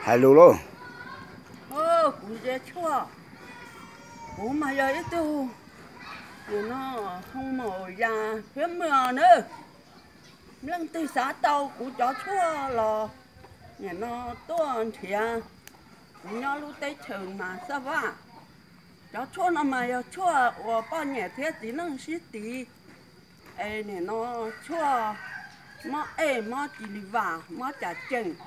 Hais lus lauj. Kuv Ntsia Tshuaj, kuv mas yog ib tug, nim no, hoo maum yas phiab mws nawb. Leej twg xav tau kuv cov tshuaj los nim no tuaj nrhiav, kuv nyob lub teb chaws mas Xaj Vaj. Cov tshuaj no mas yog tshuaj uas poj niam thiab txiv neej sib tiv, es nim no tshuaj mob ej, mob cis li vas, mob cas cees,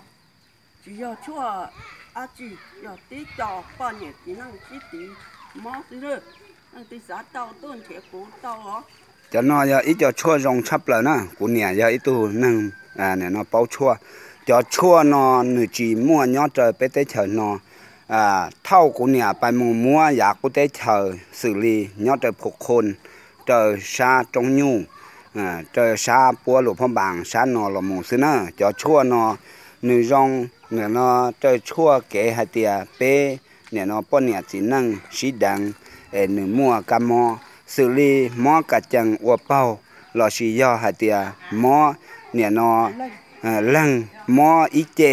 tsis yog tshuaj dab tsi, yog tib co poj niam txiv neej sib tiv mob xwb. Leej twg xav tau tuaj nrhiav kuv tau os. Cov no yog ib co tshuaj zoo tshaj plaws na, kuv niam yog ib tug neeg nim no paub tshuaj. Cov tshuaj no nws tsis muaj nyob rau peb teb chaws no. Thaum kuv niam pais mus muab yav qub teb chaws xws li nyob rau Phu Qhoo, rau sab Roob Nyuj, rau sab puab Luas Phab Npaas sab no los mus xwb na. Cov tshuaj no nws zoo, nim no rau tshuaj kev hais tias peb nim no poj niam txiv neej sib deev es nws muaj kab mob xws li mob kas cees ua paug, lossis yog hais tias mob nim no leeg, mob ib ce,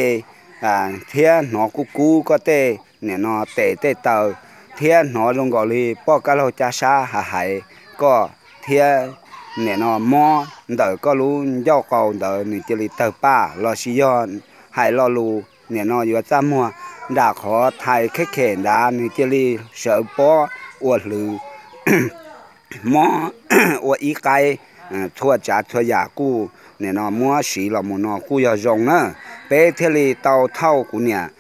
thiab hnov kub kub koj tej nim no tes tej taw, thiab hnov zoo nkaus li poj kab laug cab sab hav hais koj, thiab nim no mob ntawm koj lub ncauj qau ntawd nws cia li tawg paj, lossis yog hais lo lus nim no yuav txaj muag nram qhov thais khev khem ntawd nws cia li sawv pob ua hlwv, mob ua ib qaib, txhua tsav txhua yam kuj nim no muab siv los mus no kuj yog zoo na. Peb thiaj li tau thauj kuv niam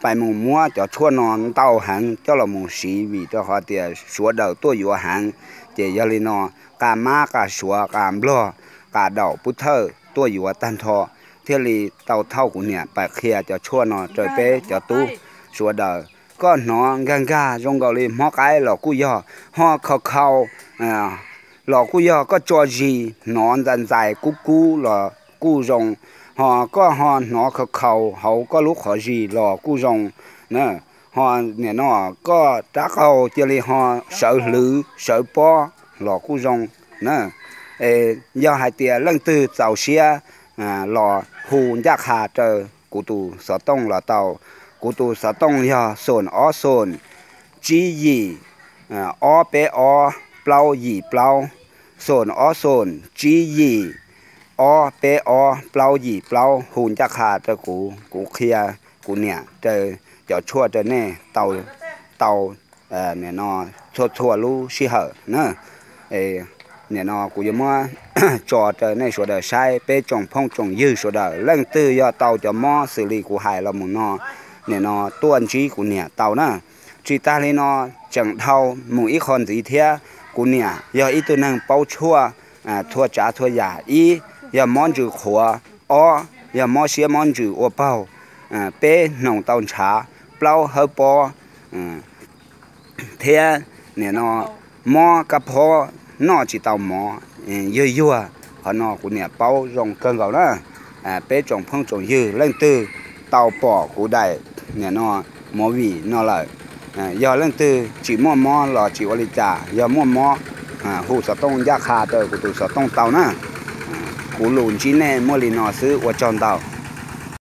pais mus muab cov tshuaj no ntau heev coj los mus siv vim rau qhov tias Suav daws tuaj yuav heev, ces yog li no qas mab qas suav qas nplog qas daum pub thawj tuaj yuav tag nrho, thiaj li tau thauj kuv niam pais qhia cov tshuaj no rau peb cov tub Suav daws. Koj hnov nkag nkag zoo nkaus li mob qaib los kuj yog, ho khaus khaus los kuj yog, koj tso zis hnov ntxais ntxais kub kub los kuj zoo, ho koj ho hnov khaus khaus hauv koj lub qhov zis los kuj zoo na, ho nim no koj rab qau cia li ho sawv hlwv sawv pob los kuj zoo na. Yog hais tias leej twg txaus siab los hu ncaj qha rau kuv tus xov tooj los tau. Kuv tus xov tooj yog xoom ob xoom tsib yim ob peb ob plaub yim plaub, xoom ob xoom tsib yim ob peb ob plaub yim plaub, hu ncaj qha rau kuv, kuv qhia kuv niam rau cov tshuaj rau nej tau, tau nim no txhua txhua lub sij hawm na. Nim no kuv yuav muab tso rau nej sawv daws saib, peb tsoom phooj tsoom ywg sawv daws leej twg yog tau cov mob xws li kuv hais los mus no, nim no tuaj ntsib kuv niam tau na. Tsis tas li no, tseem dhau mus ib qho ntxiv thiab, kuv niam yog ib tug neeg paub tshuaj txhua tsav txhua yam, ib yog mob ntsws qhuav, ob yog mob siab mob ntsws ua paug, peb hnoos tau ntshav, plaub hawb pob, thiab nim no mob kab phob noj tsis tau mov, yuag yuag. Qhov no kuv niam paub zoo kawg nkaus na. Peb tsoom phooj tsoom ywg leej twg tau pom kuv daim nim no movie no lawm, yog leej twg tsis muaj mob los tsis ua li cas, yog muaj mob hu xov tooj ncaj qha rau kuv tus xov tooj tau na. Kuv lus ntsib nej muaj li no xwb, ua tsaug ntau.